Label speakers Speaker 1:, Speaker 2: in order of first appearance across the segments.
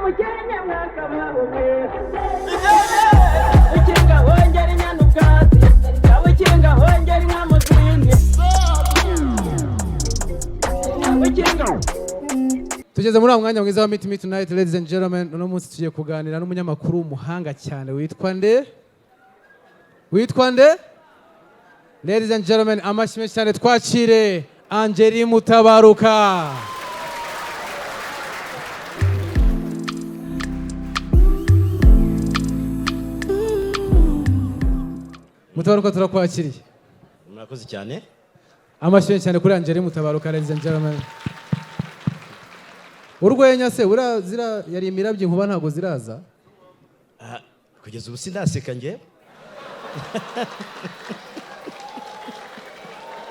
Speaker 1: Mukenke mwakabaho mwe. Ukinga hongera inyana ubwatsi, ukinga hongera inka mu zindi. Ukinga.
Speaker 2: Tugeze muri wa mwanya mwiza wa Meet Me Tonight, ladies and gentlemen. Uno munsi tugiye kuganira n'umunyamakuru w'umuhanga cyane witwa nde? Witwa nde? Ladies and gentlemen, amashyi menshi cyane, twakire Angeli Mutabaruka. Mutabaruka, turakwakiriye.
Speaker 3: Murakoze cyane.
Speaker 2: Amashyi menshi cyane kuri Angeli Mutabaruka, ladies and gentlemen. Urwenya se ura zira yari imirabyo, inkuba ntabwo ziraza?
Speaker 3: Ah, kugeza ubu sindaseka njye.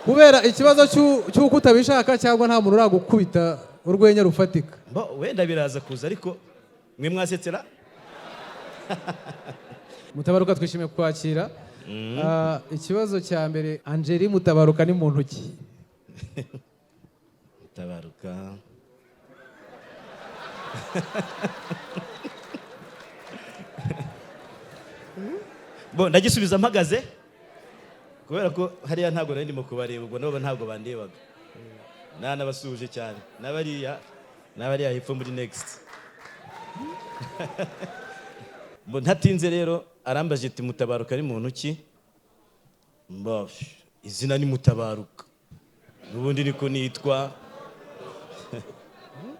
Speaker 2: Kubera ikibazo cy'uko utabishaka cyangwa nta muntu uragukubita urwenya rufatika?
Speaker 3: Mbo wenda biraza kuza, ariko mwe mwasetsera.
Speaker 2: Mutabaruka, twishimiye kukwakira. Ah, ikibazo cya mbere, Angeli Mutabaruka ni muntu ki?
Speaker 3: Mutabaruka, bo ndagisubiza mpagaze kubera ko hariya ntabwo nari ndimo kubareba, ubwo nabo ntabwo bandebaga. Nanabasuhuje cyane n'abariya hepfo muri next. Bo ntatinze rero, arambaje ati: "Mutabaruka ari muntu ki?" Mbo izina ni Mutabaruka n'ubundi niko nitwa.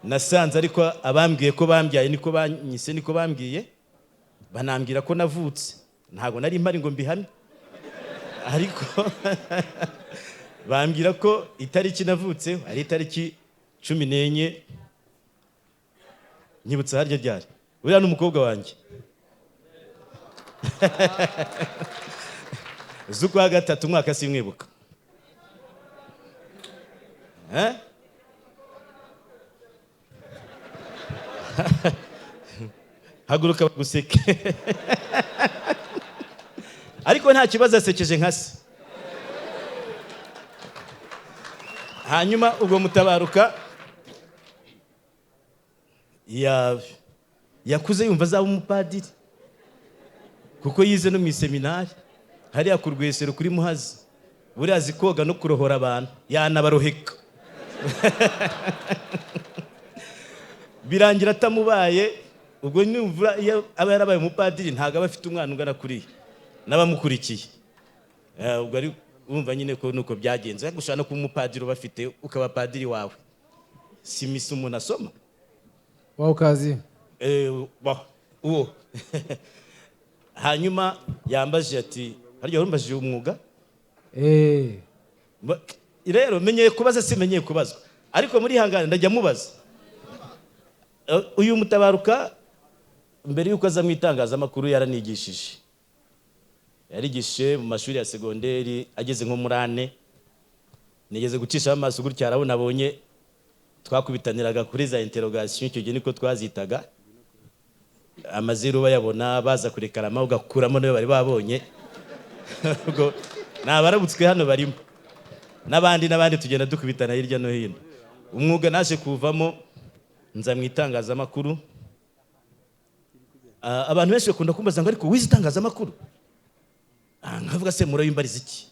Speaker 3: Nasanze ariko abambwiye ko bambyaye niko banyise, niko bambwiye, banambwira ko navutse. Ntabwo nari mpari ngo mbihamye, ariko bambwira ko itariki navutseho ari itariki 14. Nyibutsa, harya ryari? Uriya ni umukobwa wanjye. Z'ukwa gatatu, umwaka simwibuka. Eh? Haguruka baguseke, ariko nta kibazo, asekeje nka se. Hanyuma ubwo Mutabaruka yakuze yumva azaba umupadiri, kuko yize no mu iseminari hariya ku Rwesero kuri Muhazi. Buriya azi koga no kurohora abantu, yanabaroheka. Birangira atamubaye. Ubwo nimvura iyo aba yarabaye umupadiri, ntabwo aba afite umwana ungana kuriya n'abamukurikiye. Ubwo ari wumva nyine ko nuko byagenze, ariko ushobora no kuba umupadiri ubafite, ukaba padiri wawe. Si misa umuntu asoma.
Speaker 2: Wawe ukazi.
Speaker 3: Uwo hanyuma yambaje ati: "Harya warumbajije umwuga?"
Speaker 2: Eh.
Speaker 3: Rero menyeye kubaza, simenyeye kubazwa, ariko muri hangane ndajya mubaza. Uyu Mutabaruka mbere y'uko aza mu itangazamakuru yaranigishije, yarigishije mu mashuri ya segonderi ageze nko muri ane. Nigeze gucishaho amaso gutya, arabona abonye twakubitaniraga kuri za interrogation, icyo gihe niko twazitaga, amazeru bayabona baza kurekarama, ugakuramo nayo bari babonye. Ubwo ni abarabutswe hano barimo n'abandi n'abandi, tugenda dukubitana hirya no hino. Umwuga naje kuwuvamo, nza mu itangazamakuru. Ah, abantu benshi bakunda kumbaza ngo: "Ariko wize itangazamakuru?" Ah, nkavuga: "Se murayimbariza iki?"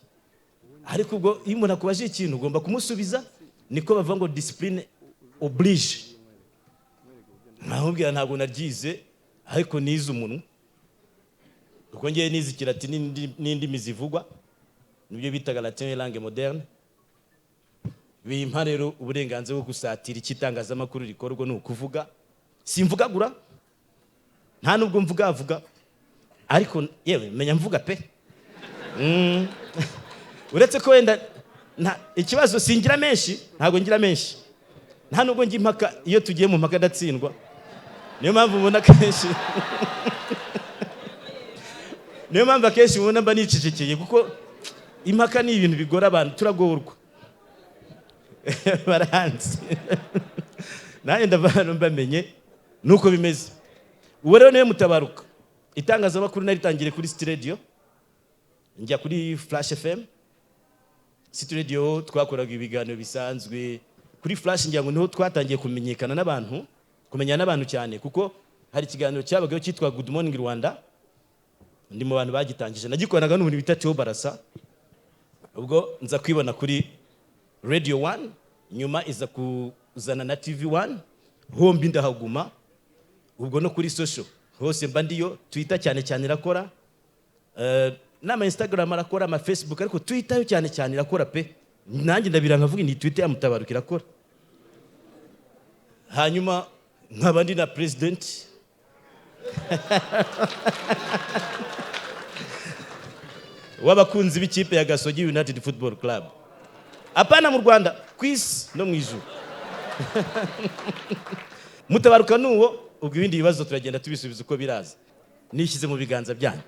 Speaker 3: Ariko ubwo iyo umuntu akubajije ikintu ugomba kumusubiza, niko bavuga ngo discipline oblige. Nkamubwira: "Ntabwo naryize, ariko nize umunwa, kuko ngewe nize ikilatini n'indimi zivugwa, nibyo bitaga latin et langue moderne." Bimpa rero uburenganzira bwo gusatira icyo itangazamakuru rikorwa. Ni ukuvuga simvugagura, nta nubwo mvugavuga, ariko yewe menya mvuga pe. Uretse ko wenda ikibazo singira menshi, ntabwo ngira menshi, nta nubwo njya impaka. Iyo tugiye mu mpaka ndatsindwa, niyo mpamvu ubona akenshi, niyo mpamvu akenshi ubona mba nicecekeye, kuko impaka ni ibintu bigora abantu, turagorwa. Baranzi, nanjye ndava hano mbamenye nuko bimeze. Ubu rero niwe Mutabaruka. Itangazamakuru naritangiriye kuri City Radio, njya kuri Flash FM. City Radio twakoraga ibiganiro bisanzwe, kuri Flash ngira ngo niho twatangiye kumenyekana n'abantu, kumenyana n'abantu cyane, kuko Hari ikiganiro cyabagaho cyitwa Good Morning Rwanda, ndi mu bantu bagitangije, nagikoranaga n'umuntu bita Theo Barasa. Ubwo nza kwibona kuri Radio 1, nyuma iza kuzana na TV 1, hombi ndahaguma. Ubwo no kuri social hose mba ndiyo. Twitter cyane cyane irakora, n'ama Instagram arakora, ama Facebook, ariko Twitter yo cyane cyane irakora pe. Nanjye ndabira nkavuga ni Twitter ya Mutabaruka irakora. Hanyuma nkaba ndi na president w'abakunzi b'ikipe ya Gasogi United Football Club, apana mu Rwanda, ku isi no mu ijuru. Mutabaruka nuwo. Ubwo ibindi bibazo turagenda tubisubiza uko biraza, nishyize mu biganza byanyu.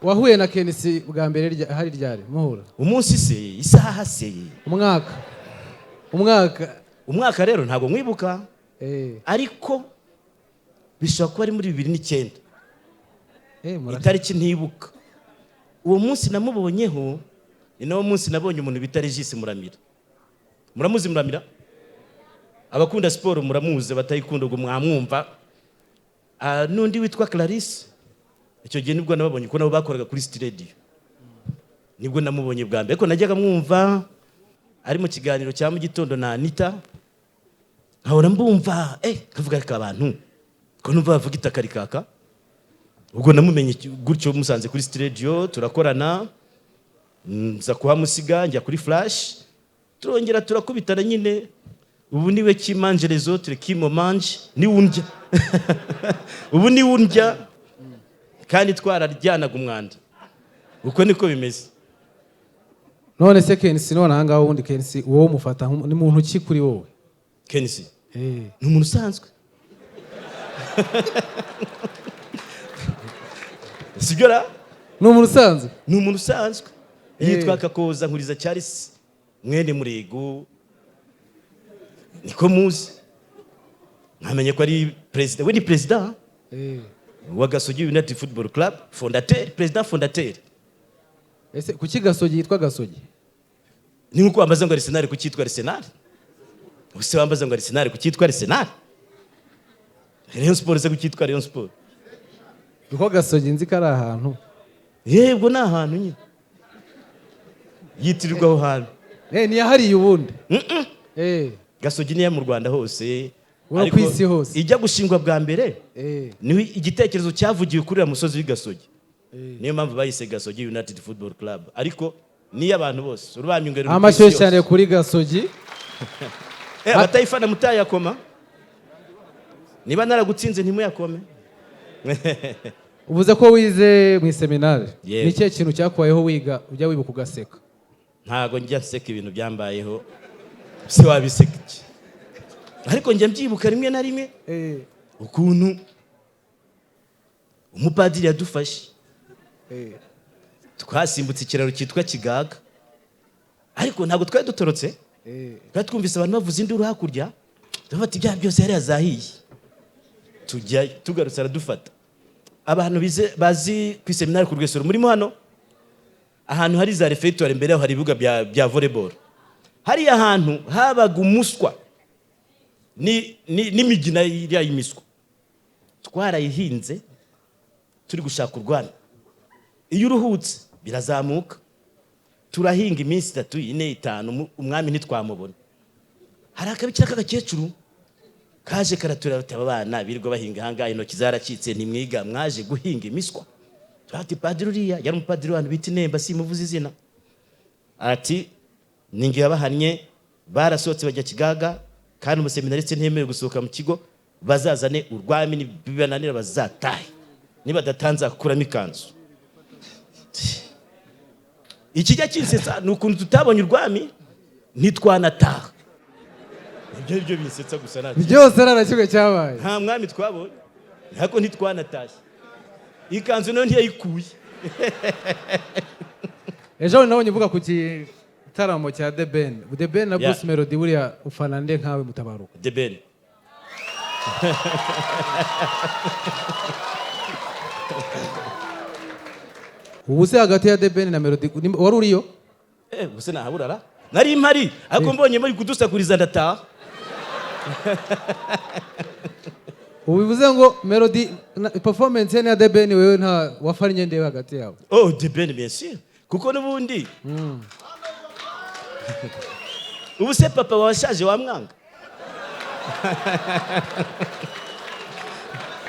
Speaker 2: Wahuye na KNC bwa mbere hari ryari muhura?
Speaker 3: Umunsi se, isaha se?
Speaker 2: Umwaka, umwaka.
Speaker 3: Umwaka rero ntabwo mwibuka, ariko bishobora kuba ari muri 2009. Itariki ntibuka. Uwo munsi namubonyeho ni nawo munsi nabonye umuntu bita Regis Muramira. Muramuzi Muramira? Abakunda siporo muramuzi, batayikunda ubwo mwamwumva. N'undi witwa Clarisse. Icyo gihe nibwo nababonye, kuko nabo bakoraga kuri City Radio. Nibwo namubonye bwa mbere, ariko najyaga mwumva ari mu kiganiro cya mu gitondo na Anita, nkahora mbumva, nkavuga ariko abantu ko numva bavuga itaka rikaka. Ubwo namumenye gutyo, musanze kuri City Radio turakorana, nza kuhamusiga njya kuri Flash, turongera turakubitana nyine. Ubu niwe qui mange les autres, qui me mange, niwe undya ubu, niwe undya kandi twararyanaga umwanda. Uko niko bimeze.
Speaker 2: None se KNC, none ahangaha ubundi KNC wowe umufata ni muntu ki kuri wowe?
Speaker 3: KNC ni umuntu usanzwe, sibyo ra?
Speaker 2: Ni umuntu usanzwe.
Speaker 3: Ni umuntu usanzwe, yitwa Kakoza Nkuriza Charles mwene Murego, niko muzi. Nkamenye ko ari perezida, we ni perezida wa Gasogi United Football Club, fondateur, président fondateur.
Speaker 2: Ese kuki Gasogi yitwa Gasogi?
Speaker 3: Ni nkuko wambaza ngo Arsenal kuki yitwa Arsenal. Ubuse wambaza ngo Arsenal kuki yitwa Arsenal, Rayon Sport se kuki yitwa Rayon Sport?
Speaker 2: Kuko Gasogi nzi ko ari ahantu.
Speaker 3: Yebwo ni ahantu nyine yitirirwa aho hantu.
Speaker 2: Ntiyahariye ubundi.
Speaker 3: Gasogi niyo mu Rwanda hose.
Speaker 2: No
Speaker 3: Ariko
Speaker 2: ku isi hose.
Speaker 3: ijya gushingwa bwa mbere niho igitekerezo cyavugiwe kuri uriya musozi w'i Gasogi, niyo mpamvu bayise Gasogi United Football Club, ariko niyo abantu bose urubanyungeri.
Speaker 2: Amashyi cyane kuri Gasogi.
Speaker 3: Abatayifana mutayakoma, niba naragutsinze ntimuyakome.
Speaker 2: Uvuze ko wize mu iseminari.
Speaker 3: Yego.
Speaker 2: Ni ikihe kintu cyakubayeho wiga ujya wibuka ugaseka?
Speaker 3: Ntago njya nseka ibintu byambayeho, se wabiseka iki? Ariko njya mbyibuka rimwe na rimwe ukuntu umupadiri yadufashe. Twasimbutse ikiraro cyitwa Kigaga, ariko ntabwo twari dutorotse. Twari twumvise abantu bavuza induru hakurya, turafata ibyaha byose yari yazahiye, tujyayo. Tugarutse aradufata. Abantu bize bazi ku iseminari ku Rwesero, murimo hano ahantu hari za refectoire, imbere yaho hari ibibuga bya volleyball. Hariya hantu habaga umuswa n'imigina iriya y'imiswa, twarayihinze turi gushaka urwanda. Iyo uruhutse birazamuka. Turahinga iminsi 3, 4, 5, umwami ntitwamubona. Hari akabikira k'agakecuru kaje karatureba, ati aba bana birirwa bahinga ahangaha intoki zaracitse, ntimwiga, mwaje guhinga imiswa? Ati padiri uriya yari umupadiri w'ahantu bita Inemba, simuvuze izina. Ati ni njye yabahannye, barasohotse bajya Kigaga, kandi umuseminariste ntiyemerewe gusohoka mu kigo. Bazazane urwami, nibibananira bazatahe, nibadatanze akuramo ikanzu. Ikijya kinsetsa ni ukuntu tutabonye urwami ntitwanataha. Ibyo byo binsetsa gusa, nta kindi.
Speaker 2: Byose nta na kimwe cyabaye.
Speaker 3: Nta mwami twabonye, ariko ntitwanatashye, ikanzu nayo ntiyayikuye.
Speaker 2: Ejo nabonye uvuga ku gitaramo cya The Ben, The Ben na Bruce Melody. Buriya ufana nde nkawe Mutabaruka?
Speaker 3: The Ben.
Speaker 2: Ubu se hagati ya The Ben na Melody wari uriyo?
Speaker 3: Ubuse nahaburara? Nari mpari, ariko mbonye muri kudusakuriza ndataha.
Speaker 2: Ubu bivuze ngo Melody performance ye na The Ben, wewe nta wafannye ndewe hagati yabo?
Speaker 3: Oh, The Ben, bien sûr, kuko n'ubundi ubu se papa washaje wamwanga?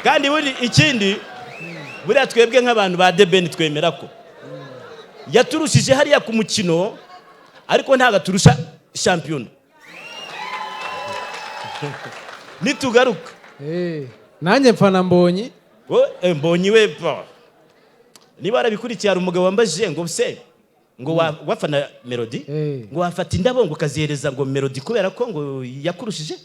Speaker 3: Kandi buri ikindi, buriya twebwe nk'abantu ba The Ben twemera ko yaturushije hariya ku mukino, ariko ntabwo aturusha shampiyona nitugaruka.
Speaker 2: Nanjye mfana Mbonyi.
Speaker 3: Wowe, Mbonyi we ba. Niba warabikurikiye, hari umugabo wambajije ngo se ngo wafana Melody, ngo wafata indabo ngo ukazihereza ngo Melody kubera ko ngo yakurushije.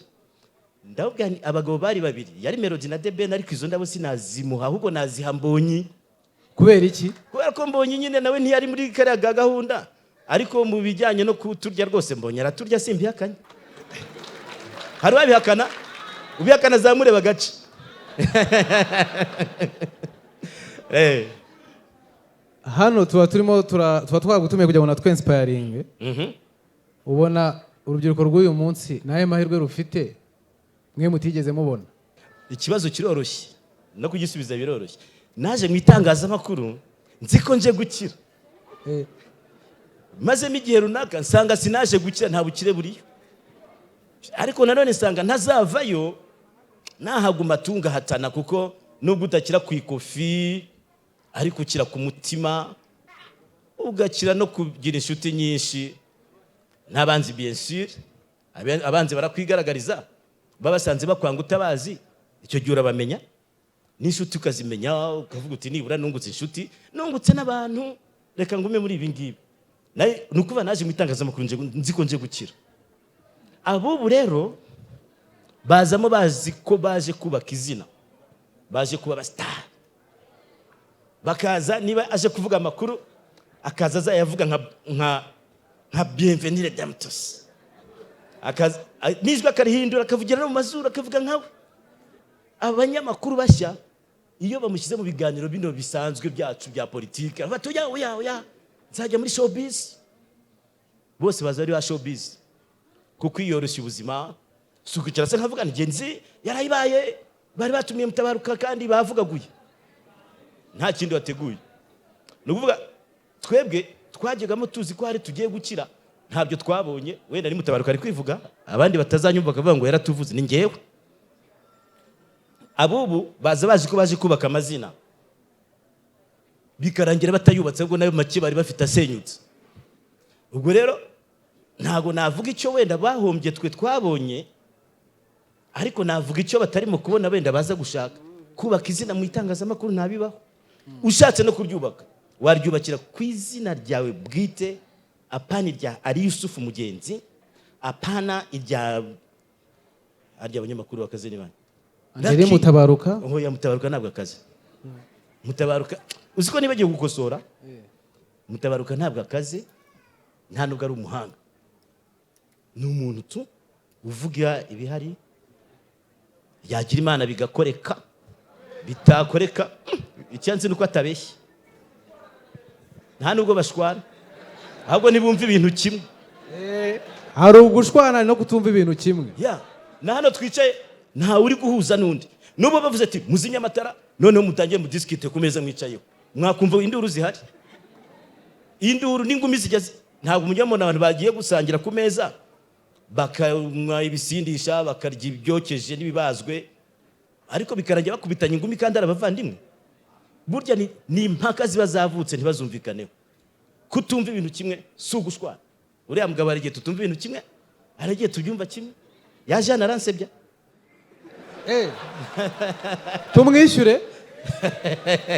Speaker 3: Ndababwira nti abagabo bari babiri, yari Melody na The Ben, ariko izo ndabo sinazimuha, ahubwo naziha Mbonyi.
Speaker 2: Kubera iki?
Speaker 3: Kubera ko Mbonyi nyine nawe ntiyari muri kariya gahunda, ariko mu bijyanye no kuturya rwose Mbonyi araturya, simbihakanye. Hari uwabihakana? Ubihakana azamureba agace.
Speaker 2: Hano tuba turimo tuba twagutumiye kugira ngo natwe inspiring. Ubona urubyiruko rw'uyu munsi n'ayo mahirwe rufite mwe mutigeze mubona?
Speaker 3: Ikibazo kiroroshye, no kugisubiza biroroshye. Naje mu itangazamakuru nzi ko nje gukira. Mazemo igihe runaka nsanga sinaje gukira, nta bukire buriyo, ariko nanone nsanga ntazavayo, nahaguma tungahatana, kuko nubwo udakira ku ikofi ariko ukira ku mutima, ugakira no kugira inshuti nyinshi n'abanzi, bien sûr. Abanzi barakwigaragariza, babasanze bakwanga utabazi, icyo gihe urabamenya, n'inshuti ukazimenya, ukavuga uti nibura nungutse inshuti, nungutse n'abantu, reka ngume muri ibi ngibi. Ni ukuvuga naje mu itangazamakuru nzi ko nje gukira. Abubu rero bazamo bazi ko baje kubaka izina, baje kuba abasitari, bakaza niba aje kuvuga amakuru akaza azayavuga nka Bienvenue Damtos, akaza n'ijwi akarihindura, akavugira no mu mazuru, akavuga nkawe. Abanyamakuru bashya iyo bamushyize mu biganiro bino bisanzwe byacu bya politiki, aravuga ati oya, oya, oya, nzajya muri showbiz. Bose baza ari ba showbiz kuko iyoroshya ubuzima. Si ukwicara se nkavuga nti ngenzi yarayibaye, bari batumiye Mutabaruka kandi bavugaguye, nta kindi wateguye. Ni ukuvuga twebwe twajyagamo tuzi ko hari tugiye gukira, ntabyo twabonye. Wenda ni Mutabaruka ari kwivuga, abandi batazanyumva bakavuga ngo yaratuvuze, ni ngewe. Abubu baza bazi ko baje kubaka amazina, bikarangira batayubatse, ahubwo nayo make bari bafite asenyutse. Ubwo rero ntabwo navuga icyo wenda bahombye twe twabonye, ariko navuga icyo batarimo kubona wenda baza gushaka. Kubaka izina mu itangazamakuru ntabibaho. Ushatse no kuryubaka waryubakira ku izina ryawe bwite, apana irya ari Yusufu Mugenzi, apana irya arya abanyamakuru bakaze ni bande?
Speaker 2: Angeli
Speaker 3: Lucky.
Speaker 2: Mutabaruka.
Speaker 3: Oya, Mutabaruka ntabwo akaze. Mutabaruka, uzi ko nibagiwe gukosora, Mutabaruka ntabwo akaze, nta nubwo ari umuhanga, ni umuntu tu uvuga ibihari, yagira Imana bigakoreka, bitakoreka icyansi nuko atabeshya. Nta nubwo bashwana, ahubwo ntibumva ibintu kimwe.
Speaker 2: Hari ugushwana no kutumva ibintu kimwe.
Speaker 3: Ya, na hano twicaye ntawe uri guhuza n'undi. N'ubu bavuze ati muzimye amatara, noneho mutangiye mudisikite ku meza mwicayeho, mwakumva induru zihari, induru n'ingumi zijya ntabwo mujya mubona abantu bagiye gusangira ku meza bakanywa ibisindisha, bakarya ibyokeje n'ibibazwe, ariko bikarangira bakubitanye ingumi kandi ari abavandimwe. Burya ni impaka ziba zavutse ntibazumvikaneho. Kutumva ibintu kimwe si ugushwana. Uriya mugabo hari igihe tutumva ibintu kimwe, hari igihe tubyumva kimwe. Yaje hano aransebya.
Speaker 2: Tumwishyure,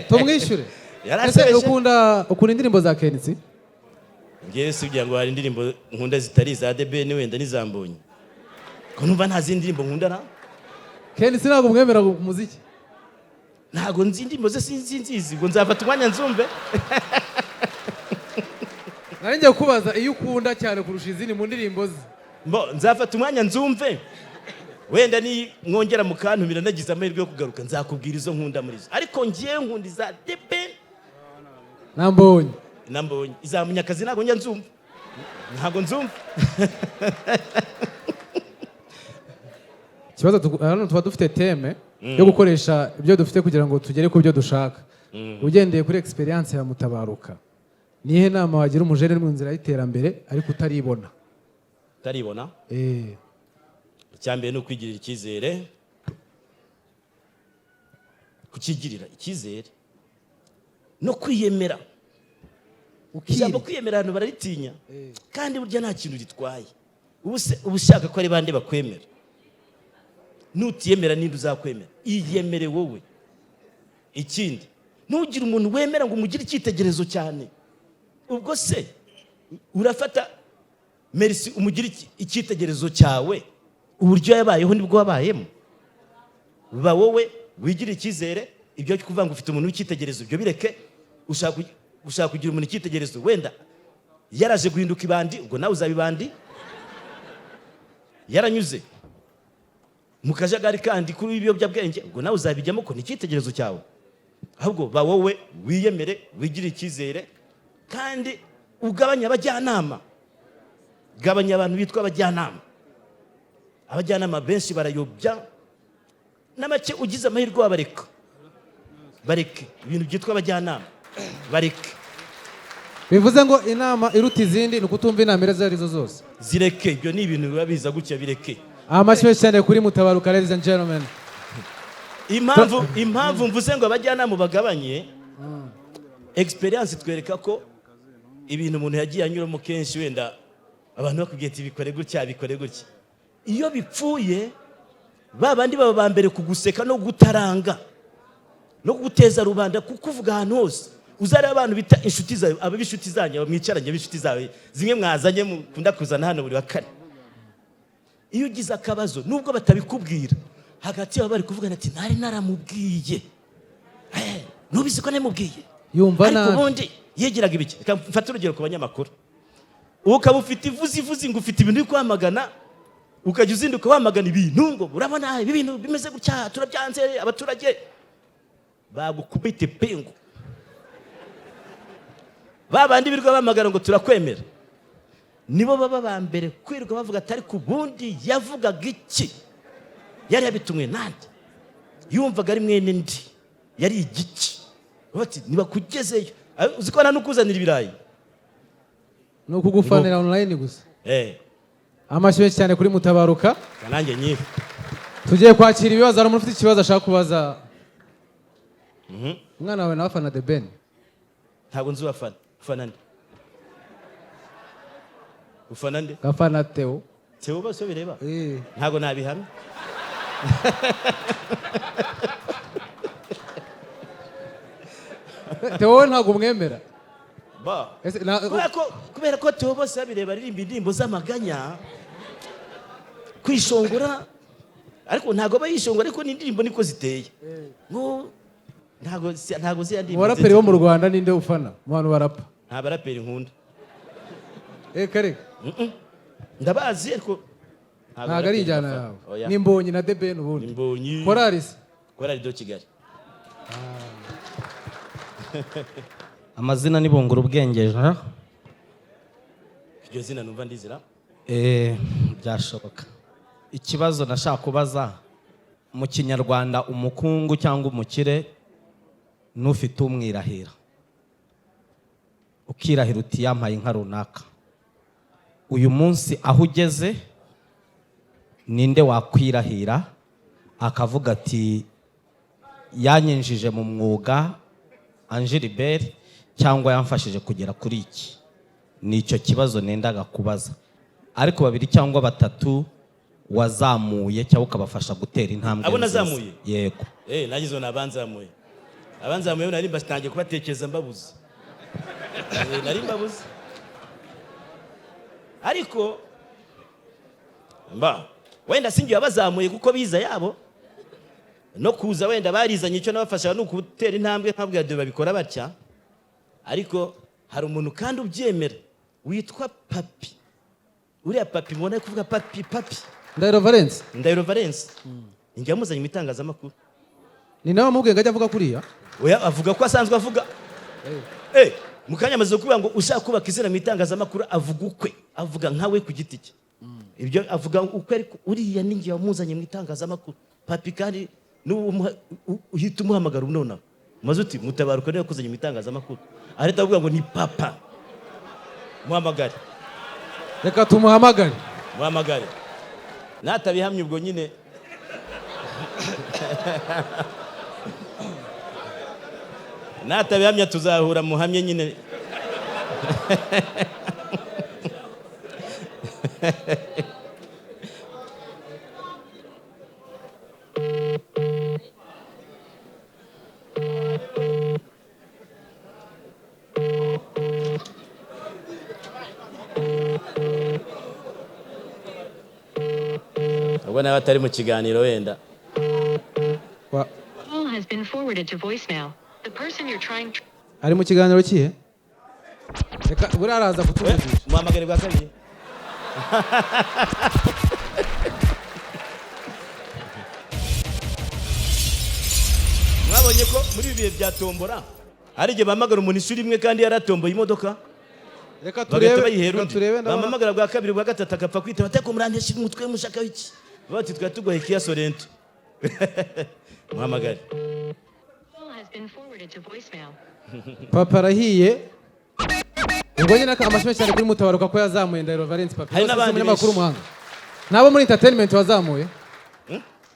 Speaker 2: tumwishyure.
Speaker 3: Yaransebeje.
Speaker 2: Ese ukunda indirimbo za KNC?
Speaker 3: Ngewe si kugira ngo hari indirimbo nkunda zitari iza The Ben wenda n'izambonye, ko numva nta zindi ndirimbo nkunda na
Speaker 2: KNC ntabwo mwemera mu muziki?
Speaker 3: Ntabwo nzi indirimbo ze, sinzi nzizi, ngo nzafata umwanya nzumve.
Speaker 2: Nari ngiye kubaza iyo ukunda cyane kurusha izindi mu ndirimbo ze.
Speaker 3: Mbo nzafata umwanya nzumve, wenda ni mwongera mukantumira nagize amahirwe yo kugaruka nzakubwira izo nkunda muri zo, ariko ngewe nkunda iza The Ben
Speaker 2: Nambonye.
Speaker 3: Nambonye. Iza Munyakazi ntabwo njya nzumva, ntabwo nzumva.
Speaker 2: Ikibazo hano tuba dufite thème. yo gukoresha ibyo dufite kugira ngo tugere ku byo dushaka. Ugendeye kuri experience ya Mutabaruka, nihe nama wagira umujene uri mu nzira y'iterambere ariko utaribona?
Speaker 3: Utaribona?
Speaker 2: Eh.
Speaker 3: Icya mbere ni ukwigirira icyizere, kukigirira icyizere no kwiyemera. Ijambo
Speaker 2: ukiri
Speaker 3: kwiyemera abantu bararitinya, kandi burya nta kintu ritwaye. Ubu se uba ushaka ko ari bande bakwemera? Nutiyemera, ninde uzakwemera? Iyemere wowe. Ikindi, ntugire umuntu wemera ngo umugire icyitegererezo cyane. Ubwo se urafata Merci umugire icyitegererezo cyawe? Uburyo yabayeho nibwo wabayemo? Ba wowe, wigire icyizere. Ibyo kuvuga ngo ufite umuntu w'icyitegererezo, ibyo bireke. Ushaka kugira umuntu icyitegererezo, wenda yaraje guhinduka ibandi, ubwo nawe uzaba ibandi. Yaranyuze mu kajagari kandi kuri ibiyobyabwenge, ubwo nawe uzabijyamo ko ni icyitegererezo cyawe. Ahubwo ba wowe, wiyemere, wigire icyizere, kandi ugabanye abajyanama. Gabanya abantu bitwa abajyanama. Abajyanama benshi barayobya. N'amake ugize amahirwe wabareka. Bareke ibintu byitwa abajyanama, bareke.
Speaker 2: Bivuze ngo inama iruta izindi ni ukutumva inama izo arizo zose.
Speaker 3: Zireke, ibyo ni ibintu biba biza gutya, bireke.
Speaker 2: Amashyi menshi cyane kuri Mutabaruka, ladies and gentlemen.
Speaker 3: Impamvu mvuze ngo abajyanama bagabanye, experience itwereka ko ibintu umuntu yagiye anyuramo kenshi, wenda abantu bakubwiye ati bikore gutya, bikore gutya, iyo bipfuye, ba bandi baba ba mbere kuguseka no gutaranga no guteza rubanda, kukuvuga ahantu hose. Uzareba abantu bita inshuti zawe, aba b'inshuti zanyu, aba mwicaranye b'inshuti zawe zimwe mwazanye, mukunda kuzana hano buri wa kane, iyo ugize akabazo, nubwo batabikubwira, hagati yabo bari kuvugana ati nari naramubwiye. Nubizi ko namubwiye.
Speaker 2: Yumva
Speaker 3: Ariko
Speaker 2: nabi.
Speaker 3: ubundi yegeraga ibiki? Reka mfate urugero ku banyamakuru. Ukaba ufite ivuzi ivuzi ngo ufite ibintu uri kwamagana, ukajya uzinduka wamagana ibintu ngo urabona ibi bintu bimeze gutya, turabyanze, abaturage bagukubita ipingu. Ba bandi birirwa bamagana ngo turakwemera, nibo baba ba mbere kwirirwa bavuga ati ariko ubundi yavugaga iki? Yari yabitumwe nande? Yumvaga ari mwene ndi? Yari igiki? Bati nibakugezeyo. Uzi ko nta n'ukuzanira ibirayi.
Speaker 2: Ni ukugufanira online gusa.
Speaker 3: Eh.
Speaker 2: Amashyi menshi cyane kuri Mutabaruka.
Speaker 3: Nanjye nyihe.
Speaker 2: Tugiye kwakira ibibazo. Hari umuntu ufite ikibazo ashaka kubaza? Umwana wawe nawe afana The Ben?
Speaker 3: Ntabwo nzi uwafana. Ufana nde? Ufana nde?
Speaker 2: Gafana Theo.
Speaker 3: Theo bose bireba.
Speaker 2: Eh.
Speaker 3: Ntabwo nabihamya.
Speaker 2: Theo wowe ntabwo umwemera?
Speaker 3: Ba.
Speaker 2: Ese
Speaker 3: Kubera ko Theo bose babireba aririmba indirimbo z'amaganya, kwishongora, ariko ntabwo aba yishongora, ariko n'indirimbo niko ziteye. Ngo ntabwo ziriya
Speaker 2: Mu
Speaker 3: ndirimbo
Speaker 2: baraperi bo mu Rwanda ninde ufana mu bantu barapa?
Speaker 3: Nta baraperi nkunda.
Speaker 2: Eh, kare.
Speaker 3: Ndabazi, ariko
Speaker 2: Ntabwo ari
Speaker 3: abaraperi
Speaker 2: injyana
Speaker 3: mbafana.
Speaker 2: yawe?
Speaker 3: Oya.
Speaker 2: Ni Mbonyi na The Ben ubundi?
Speaker 3: Ni Mbonyi.
Speaker 2: Korali se?
Speaker 3: Korali de Kigali.
Speaker 4: Amazina ni Bungura Ubwenge Jean.
Speaker 3: Iryo zina numva ndizira.
Speaker 4: Eh, byashoboka. Ikibazo nashaka kubaza: mu Kinyarwanda, umukungu cyangwa umukire n'ufite umwirahira, ukirahira uti yampaye inka runaka. Uyu munsi aho ugeze, ninde wakwirahira akavuga ati yanyinjije mu mwuga Ange cyangwa yamfashije kugera kuri iki? Ni icyo kibazo nendaga kubaza. Ariko babiri cyangwa batatu wazamuye cyangwa ukabafasha gutera intambwe
Speaker 3: Abo
Speaker 4: nziza.
Speaker 3: nazamuye?
Speaker 4: Yego.
Speaker 3: Eh, nagize ngo ni abanzamuye. Abanzamuye nari mbatangiye kubatekereza mbabuze. Nari mbabuze. Ariko mba wenda sinjye wabazamuye, kuko biza yabo no kuza wenda barizanye. Icyo nabafashaga ni ukutera intambwe, nkabwira dore babikora batya. Ariko hari umuntu kandi ubyemera witwa Papi. Uriya Papi mubona ari kuvuga, Papi, Papi.
Speaker 2: Ndahiro Valence.
Speaker 3: Ndahiro Valence, njya muzanye mu itangazamakuru.
Speaker 2: Ni nawe wamubwiye ngo ajye avuga kuriya?
Speaker 3: Oya, avuga ko asanzwe avuga. Mu kanya amaze kuvuga ngo ushaka kubaka izina mu itangazamakuru avuga ukwe, avuga nkawe ku giti cye, ibyo avuga ukwe. Ariko uriya ni njye wamuzanye mu itangazamakuru, Papi, kandi N'ubu uhita umuhamagara nonaha, maze uti Mutabaruka niwe yakuzanye mu itangazamakuru, arahita avuga ngo ni papa. Muhamagare.
Speaker 2: Reka tumuhamagare.
Speaker 3: Muhamagare, natabihamye ubwo nyine. Natabihamya tuzahura muhamye nyine. Ubwo nawe atari mu kiganiro wenda.
Speaker 5: Call has been forwarded to voicemail. The person you're trying to
Speaker 2: Ari mu kiganiro kihe? Reka buriya araza kutuvugisha.
Speaker 3: Muhamagare bwa kabiri. Mwabonye ko muri ibi bihe bya tombora hari igihe bahamagara umuntu inshuro imwe kandi yaratomboye imodoka,
Speaker 2: Reka
Speaker 3: bagahita
Speaker 2: turebe,
Speaker 3: bayihera
Speaker 2: reka
Speaker 3: undi.
Speaker 2: turebe, ndabona.
Speaker 3: Bamuhamagara bwa kabiri, bwa gatatu, agapfa kwitaba, ateko murantesha umutwe, mushaka iki? Bati twari tugoye Kia Sorento. Muhamagare.
Speaker 5: Call has been forwarded to voicemail.
Speaker 2: Papa arahiye. Ubwo nyine amashyi menshi cyane kuri Mutabaruka ko yazamuye Ndahiro Valens Papi.
Speaker 3: Hari
Speaker 2: Rwose si
Speaker 3: n'abandi
Speaker 2: umunyamakuru
Speaker 3: benshi.
Speaker 2: umuhanga. Nabo muri entertainment wazamuye,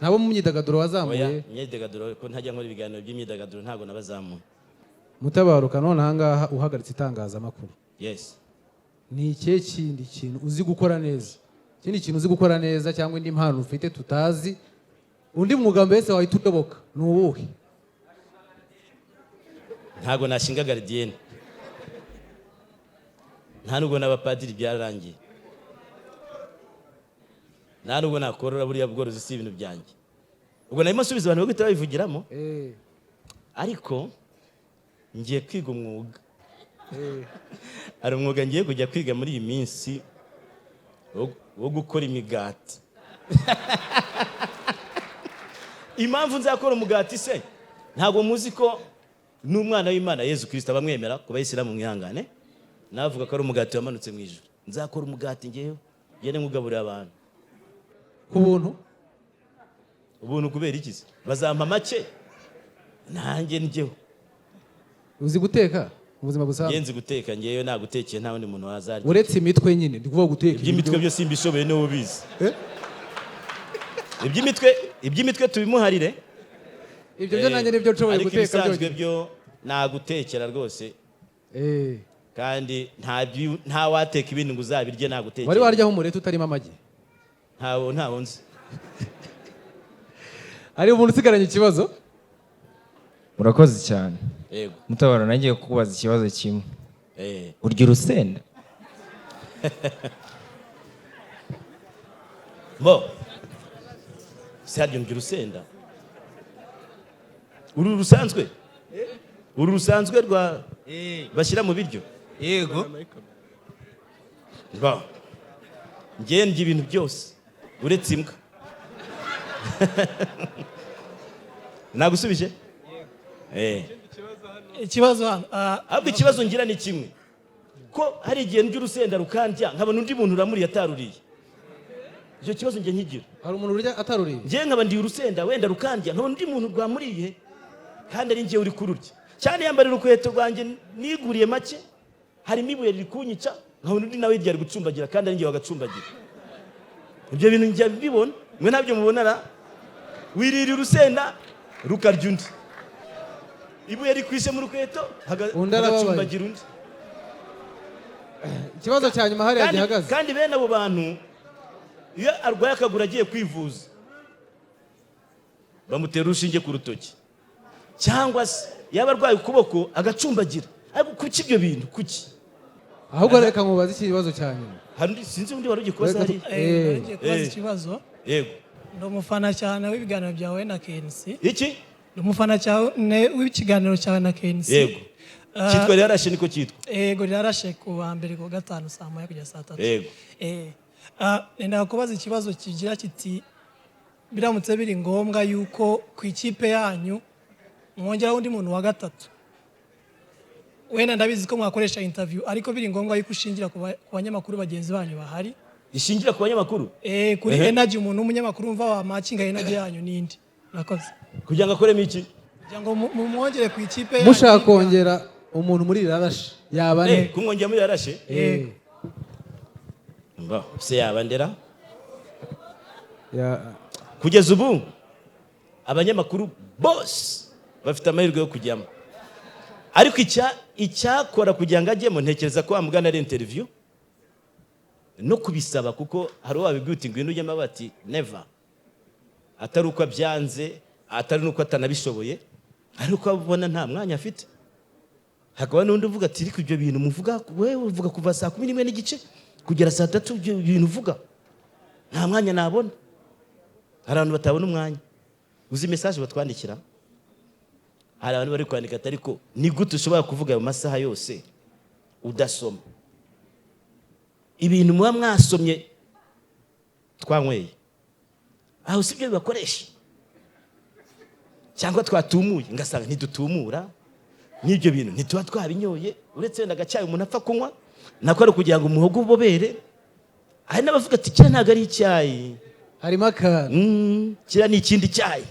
Speaker 2: nabo mu myidagaduro
Speaker 3: Oya.
Speaker 2: wazamuye?
Speaker 3: Imyidagaduro ko ntajya nkora ibiganiro by'imyidagaduro, ntabwo nabazamuye.
Speaker 2: Mutabaruka, none ahangaha uhagaritse itangazamakuru,
Speaker 3: Yes.
Speaker 2: ni ikihe kindi kintu uzi gukora neza, ikindi kintu uzi gukora neza cyangwa indi mpano ufite tutazi, undi mwuga mbese wahita uyoboka ni uwuhe?
Speaker 3: Ntabwo nashinga gardienne, nta nubwo n'abapadiri byararangiye, nta nubwo nakorora buriya bworozi, si ibintu byanjye. Ubwo narimo nsubiza abantu bagahita babivugiramo. Ariko ngiye kwiga umwuga. Hari umwuga ngiye kujya kwiga muri iyi minsi wo gukora imigati. Impamvu nzakora umugati se, ntabwo muzi ko n'umwana w'Imana Yezu Kirisita abamwemera, ku bayisilamu mwihangane, navuga ko ari umugati wamanutse mu ijuru. Nzakora umugati ngewe ngende nkugaburira abantu.
Speaker 2: Ku buntu?
Speaker 3: Ubuntu kubera iki se? Bazampa make nanjye njyeho.
Speaker 2: Uzi guteka mu buzima busanzwe?
Speaker 3: Ngenzi guteka, ngewe nagutekeye nta wundi muntu wazarya.
Speaker 2: Uretse imitwe nyine, ndi kuvuga guteka
Speaker 3: Iby'imitwe
Speaker 2: ibiryo.
Speaker 3: byo simbishoboye, niwe ubizi.
Speaker 2: Eh?
Speaker 3: Iby'imitwe tubimuharire.
Speaker 2: Ibyo byo nanjye nibyo nshoboye
Speaker 3: Ariko
Speaker 2: guteka
Speaker 3: ibisanzwe
Speaker 2: byonyine.
Speaker 3: byo nagutekera rwose. Kandi nta wateka ibindi ngo uzabirye nagutekera.
Speaker 2: Wari waryaho umureti utarimo amagi?
Speaker 3: Ntawo nzi.
Speaker 2: Hari umuntu usigaranye ikibazo?
Speaker 6: Murakoze cyane.
Speaker 3: Yego.
Speaker 6: Mutabaro, nagiye kukubaza ikibazo kimwe. Urya urusenda?
Speaker 3: Bo se harya ndya urusenda uru rusanzwe, uru rusanzwe rwa bashyira mu biryo?
Speaker 6: Yego.
Speaker 3: Bo njye ndya ibintu byose uretse imbwa. Nagusubije.
Speaker 7: Ikibazo hano
Speaker 3: Ahubwo ikibazo ngira ni kimwe, ko hari igihe ndya urusenda rukandya, nkabona undi muntu uramuriye ataruriye. Icyo kibazo njye nkigira.
Speaker 2: Hari umuntu urya ataruriye?
Speaker 3: Njye nkaba ndiye urusenda wenda rukandya, nkabona undi muntu rwamuriye kandi ari njye uri kururya. Cyane yambarira urukweto rwanjye niguriye make, harimo ibuye riri kunyica, nkabona undi nawe hirya ari gucumbagira kandi ari njye wagacumbagira. Ibyo bintu njya mbibona, mwe ntabyo mubona ra? Wirira urusenda rukarya undi, ibuye rikwishe mu rukweto
Speaker 2: Undi arababaye.
Speaker 3: hagacumbagira undi.
Speaker 2: Ikibazo cya nyuma hariya
Speaker 3: Kandi,
Speaker 2: gihagaze.
Speaker 3: kandi bene abo bantu iyo arwaye akaguru agiye kwivuza, bamutera urushinge ku rutoki, cyangwa se yaba arwaye ukuboko agacumbagira. Ariko kuki ibyo bintu, kuki?
Speaker 2: Ahubwo reka nkubaze ikibazo cya nyuma.
Speaker 3: Hari undi, sinzi undi wari ugiye kubaza
Speaker 2: Reka
Speaker 3: hariya.
Speaker 7: Nari ngiye kubaza ikibazo.
Speaker 3: Yego.
Speaker 7: Ndi umufana cyane w'ibiganiro byawe na KNC.
Speaker 3: Iki?
Speaker 7: Ndi umufana cyane w'ikiganiro cyawe na KNC.
Speaker 3: Yego. Cyitwa Rirarashe, niko cyitwa.
Speaker 7: Yego, Rirarashe, ku wa mbere, ku wa gatanu, saa 1 kugeza saa 3.
Speaker 3: Yego.
Speaker 7: Nenda kubaza ikibazo kigira kiti: biramutse biri ngombwa yuko ku ikipe yanyu mwongeraho undi muntu wa gatatu, wenda ndabizi ko mwakoresha interview, ariko biri ngombwa yuko ushingira ku banyamakuru bagenzi banyu bahari.
Speaker 3: Ishingira ku banyamakuru?
Speaker 7: Kuri
Speaker 3: Ehe.
Speaker 7: energy, umuntu w'umunyamakuru wumva wamakinga energy yanyu n'indi. Murakoze.
Speaker 3: Kugira ngo akoremo iki?
Speaker 7: Kugira ngo mumwongere ku ikipe yanyu.
Speaker 2: Mushaka kongera umuntu muri Rirarashe, yaba
Speaker 3: Eh,
Speaker 2: ne?
Speaker 3: Kumwongera muri Yarashe?
Speaker 2: Eh.
Speaker 3: Mba se yaba ndera?
Speaker 2: Ya.
Speaker 3: Kugeza ubu abanyamakuru bose bafite amahirwe yo kujyamo, ariko icyakora kugira ngo ajyemo, ntekereza ko wamugana ari interview no kubisaba, kuko hari uwo wabibwiye uti "Ngwino ujyemo", bati "Never", atari uko abyanze, atari n'uko atanabishoboye, ariko abona nta mwanya afite. Hakaba n'undi uvuga ati "Ariko ibyo bintu muvuga, wewe uvuga kuva saa 11:30 kugera saa 3, ibyo bintu uvuga nta mwanya nabona." Hari abantu batabona umwanya. Uzi message batwandikira? Hari abantu bari kwandika ati "Ariko ni gute ushobora kuvuga ayo masaha yose udasoma ibintu muba mwasomye twanyweye? Aho si byo bibakoresha cyangwa twatumuye?" Ngasanga ntidutumura n'ibyo bintu, ntituba twabinyoye, uretse wenda agacyayi umuntu apfa kunywa, nako ari ukugira ngo umuhogo ubobere. Hari n'abavuga ati "Kiriya ntabwo ari icyayi."
Speaker 2: Harimo akantu.
Speaker 3: Kiriya ni ikindi cyayi.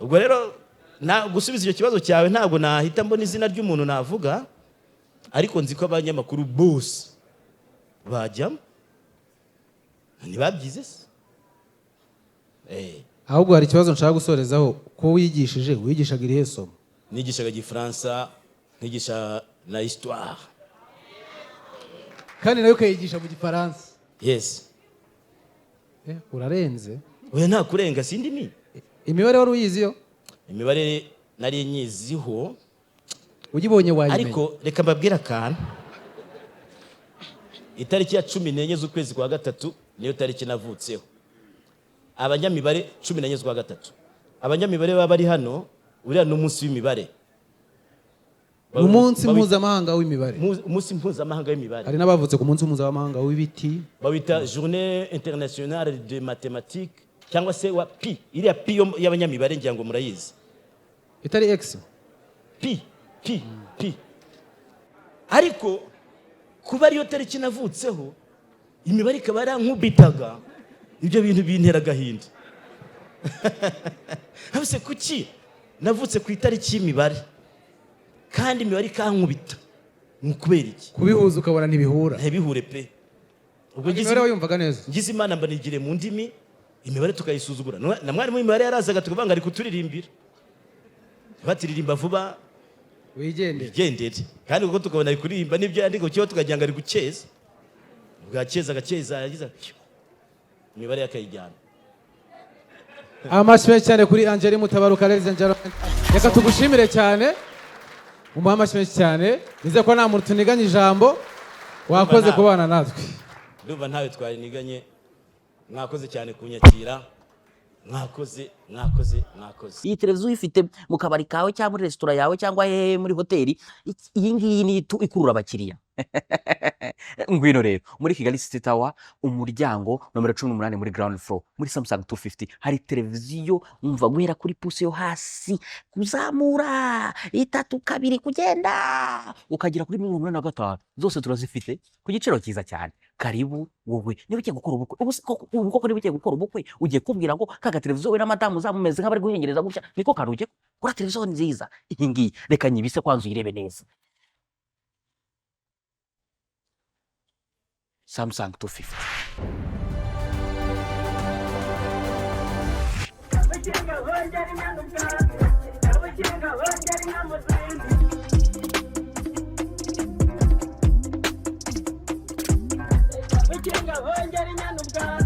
Speaker 3: Ubwo rero na gusubiza icyo kibazo cyawe, ntabwo nahita mbona izina ry'umuntu navuga, ariko nzi ko abanyamakuru bose bajyamo. Ntibabyize se?
Speaker 2: Ahubwo hari ikibazo nshaka gusorezaho: ko wigishije, wigishaga irihe somo?
Speaker 3: Nigishaga Igifaransa, nkigisha na histoire.
Speaker 2: Kandi nayo ukayigisha mu Gifaransa?
Speaker 3: Yes.
Speaker 2: Urarenze.
Speaker 3: Oya, nta kurenga, sindi ni
Speaker 2: Imibare wari uyizi yo?
Speaker 3: Imibare nari nyiziho.
Speaker 2: Uyibonye wayimenya?
Speaker 3: Ariko reka mbabwire akantu: itariki ya 14 z'ukwezi kwa gatatu niyo tariki navutseho. Abanyamibare, 14 z'ukwa gatatu, abanyamibare baba bari hano, uriya ni umunsi w'imibare.
Speaker 2: Ni umunsi mpuzamahanga w'imibare.
Speaker 3: Umunsi mpuzamahanga w'imibare.
Speaker 2: Hari n'abavutse ku munsi mpuzamahanga w'ibiti.
Speaker 3: Bawita Journée internationale de mathématiques, cyangwa se wa pi, iriya pi y'abanyamibare, ngira ngo murayizi.
Speaker 2: Itari x?
Speaker 3: Pi, pi, pi. Ariko kuba ariyo tariki navutseho, imibare ikaba yarankubitaga, ibyo bintu bintera agahinda. Habise kuki navutse ku itariki y'imibare kandi imibare ikankubita? Ni ukubera iki?
Speaker 2: Kubihuza ukabona ntibihura.
Speaker 3: Ntibihure pe. Ubwo
Speaker 2: Imibare wayumvaga neza?
Speaker 3: Ngize Imana mba nigire mu ndimi, imibare tukayisuzugura. Na mwarimu w'imibare yarazaga tukavuga ngo ari kuturirimbira, batiririmba vuba.
Speaker 2: Wigendere.
Speaker 3: Wigendere. Kandi kuko tukabona ari kuririmba n'ibyo yandika ku kibaho, tukagira ngo ari gukeza, bwakeza agakeza, yagize ati, imibare akayijyana.
Speaker 2: Amashyi menshi cyane kuri Angeli Mutabaruka. Ladies and gentlemen, reka tugushimire cyane, umuhe amashyi menshi cyane. Nizere ko nta muntu tuniganye ijambo. Wakoze kubana natwe.
Speaker 3: Ndumva ntawe twariniganye. Mwakoze cyane kunyakira, mwakoze, mwakoze, mwakoze.
Speaker 8: Iyi televiziyo uyifite mu kabari kawe cyangwa muri resitora yawe cyangwa hehe, muri hoteli, iyi ngiyi ni itu ikurura abakiriya. Ngwino rero muri Kigali City Tower, umuryango nomero 18, muri ground floor, muri Samsung 250 hari televiziyo. Umva, guhera kuri pouce yo hasi kuzamura, itatu, kabiri, kugenda ukagera kuri 85, zose turazifite ku giciro cyiza cyane. Karibu. Wowe niba ugiye gukora ubukwe, ubu se ubu koko niba ugiye gukora ubukwe, ugiye kubwira ngo kaga televiziyo we na madamu uzamumeze nk'abari guhengereza gutya, niko kantu ugiye kuri televiziyo nziza iyi ngiyi. Reka nyibise kwanza uyirebe neza. Samsung 250.
Speaker 1: Abakinga bongera impanuka, abakinga bongera inka mu zindi. Abakinga bongera inyana ubwatsi.